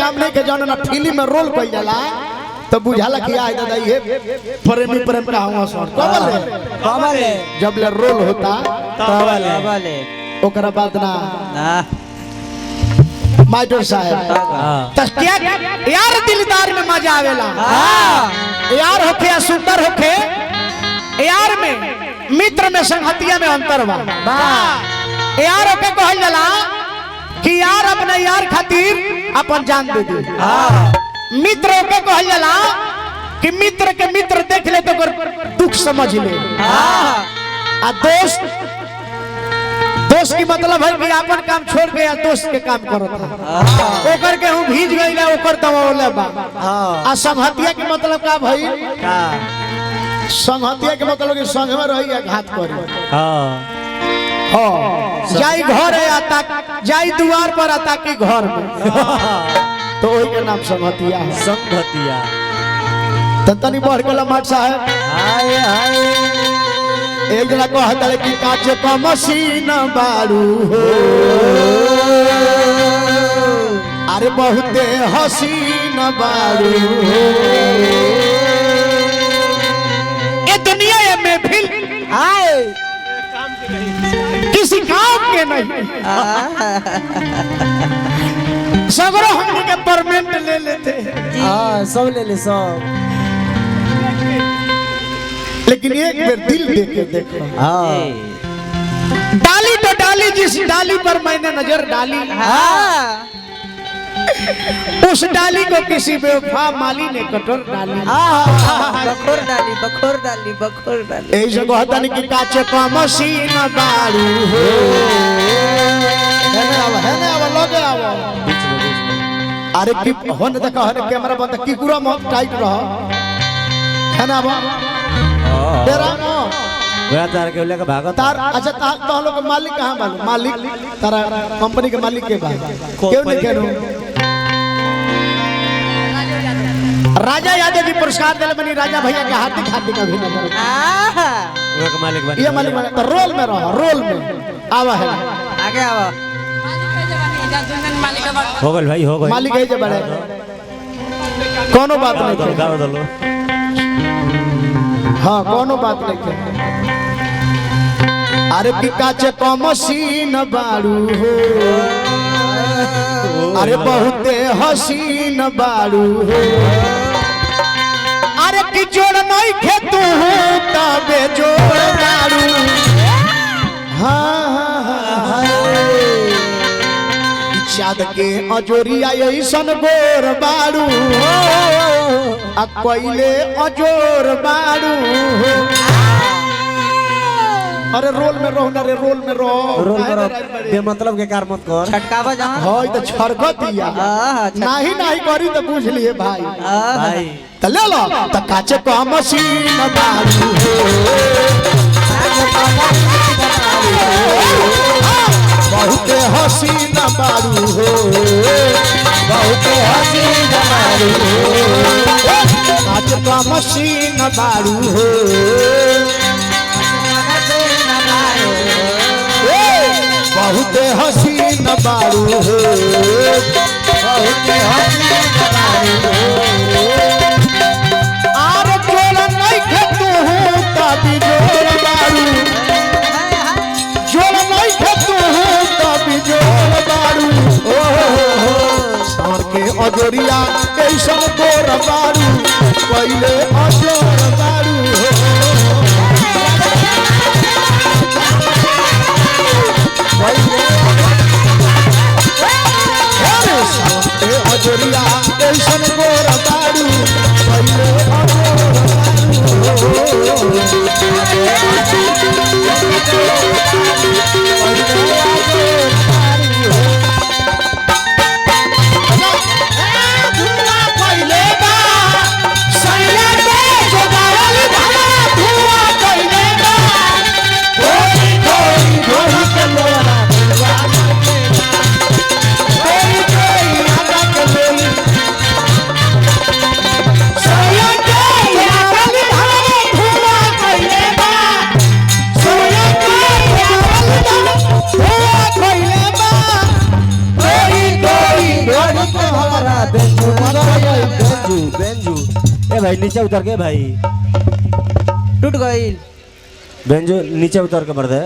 काम नहीं के जौन ना फिल्म में रोल कइल जाला तो बुझाला कि आय दादा ये प्रेमी प्रेम का हुआ सर कबले कबले जब ले रोल होता तबले तबले ओकरा बाद ना ना मास्टर साहब त क्या यार दिलदार में मजा आवेला। हां यार होखे या सुंदर होखे, यार में मित्र में संगतिया में अंतर बा। यार होके कहल जाला कि यार अपने यार खातिर अपन जान दे दे। हां मित्र होके कहल जाला कि मित्र के मित्र देख ले तो ओकर दुख समझ ले। हां आ दोस्त, दोस्त की मतलब है कि अपन काम छोड़ के या दोस्त के काम करो था, ओकर के हूं भीज गई ना ओकर दबावले बा। आ संगतिया के मतलब का भाई? का संगतिया के मतलब कि संग में रही या घात करी। हां हां जाई घर है आता जाई द्वार पर आता कि घर में, तो वही के नाम संगतिया है। संगतिया त तनी बढ़ गेल माट साहब। हाय हाय एक जना कहत रहे कि काचे का मशीन बारू हो, अरे बहुते हसीन बारू हो, ये दुनिया ये महफिल हाय किसी काम के नहीं। सगरो हमनी के परमेंट ले लेते हैं, हां सब ले ले सब, लेकिन एक बार दिल दे के देखो। हां डाली तो डाली, जिस डाली पर मैंने नजर डाली, हां उस डाली को किसी बेवफा माली ने कटोर डाली। बखोर डाली बखोर डाली बखोर डाली। यही से कहता नहीं कि काचे का मशीन बारू हो। है ना आवा, है ना आवा, लगे आवा। बीच में बीच में। अरे की होने तक होने कैमरा बंद की पूरा मत टाइट रहो, है ना आवा तेरा बड़ा तार के लेके भागत तार। अच्छा तार तो लोग मालिक कहां बालू? मालिक तारा कंपनी के मालिक के बा क्यों नहीं केनो? राजा यादव जी पुरस्कार दिले बनी, राजा भैया के हार्दिक हार्दिक अभिनंदन। आहा वो के मालिक बनी ये मालिक बने तो रोल में रहो, रोल में आवा है आगे आवा हो गइल भाई, हो गइल मालिक है जे बड़े कोनो बात नहीं। गाओ दलो। हाँ कोनो बात नहीं। अरे पिकाचे को मशीन बारू हो, अरे बहुते हसीन बारू हो, अरे कि जोड़ नहीं खेतू तबे जोड़ बारू। हाँ हाँ हाँ चाँद के अजोरिया ऐसन गोर बारू, आ कोइले अजोर बारू। अरे रोल में रहो ना रे, रोल में रहो, रोल में रहो, बेमतलब के कार मत कर। छटकावा जहां हां त छरकतिया नाही नाही करी त बुझ लिए भाई। भाई त ले लो त काचे को मशीन बारू हो, बहुते हसीन बारू हो, बहुते हसीन बारू हो, काचे को मशीन बारू हो, बहुते हसीन बारू हो, बहुते हसीन बारू हो। आर जोड़ नहीं खेतू हूँ तभी जोड़ बारू, जोड़ नहीं खेतू हूँ तभी जोड़ बारू। ओ हो सार के अजोरिया ऐसन गोर बारू, पहले अजोर बारू हो। अजोरिया ऐसन गोर बारू, पहले अजोर बारू। बेंजू बेंजू बेंजू ए भाई नीचे उतर के भाई टूट गई। बेंजू नीचे उतर के मर दे।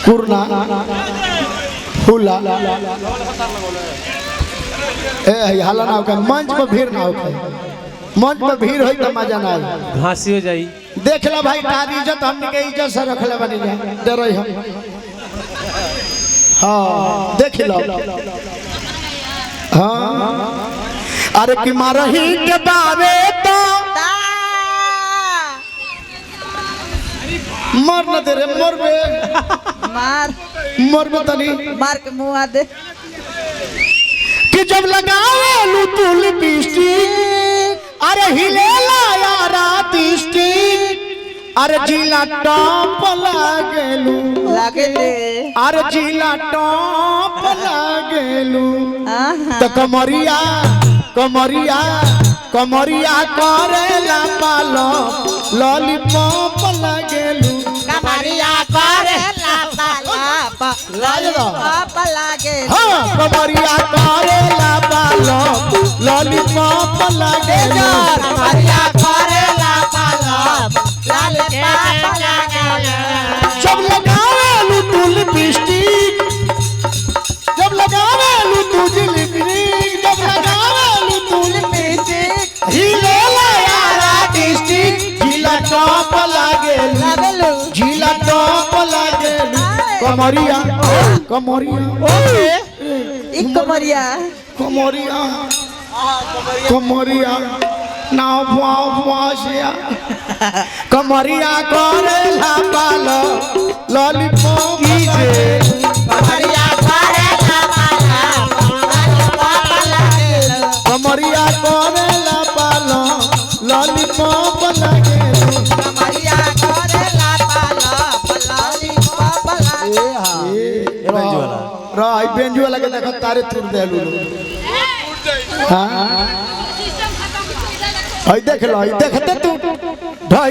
कुरना फूला ए हाला ना होके, मंच पर भीड़ ना होके, मंच पर भीड़ होई त मजा ना आई। घासी हो जाई। देख ला भाई तार इज्जत हमने के इज्जत से रखले बनी जा डरई हम। हाँ देख लो। हाँ अरे कि मारही के बावे तो मर न दे रे, मरबे मार मरबे तनी मार के मुंह आ दे। कि जब लगावे लू तू लिपस्टिक, अरे हिले लाया रात स्टिक, अरे जिला टॉप लागेलू लागे ले। अरे जिला टॉप लागेलू। आहा। तो कमरिया कमरिया कमरिया करेला पालो लॉलीपॉप लागेलू। कमरिया करे ला ला लाज दो। पाप लागे। हाँ कमरिया करेला पालो लॉलीपॉप लागेलू। कमरिया करे ला ला लाल पाप लागे। जब लगावेलू तू लिपस्टिक, जब लगावेलू तू लिपस्टिक, जब लगावेलू तू लिपस्टिक हिले यारा डिस्ट्रिक्ट, जिला टॉप लागेलू, लागेलू। जिला टॉप लागेलू। कमरिया कमरिया ई कमरिया कमरिया कमरिया नाव भाव भाषिया कमरिया करेला पालो लॉलीपॉप कीजे। कमरिया करे ला ला लाल पाप लागेलू। कमरिया करेला पालो लॉलीपॉप लागेलू। कमरिया करे ला ला लाल पाप लागे। ए बेंजू वाला रह बेंजू वाला के देखो तारे तुर देलू। हां हई देख लो, हई देखते तू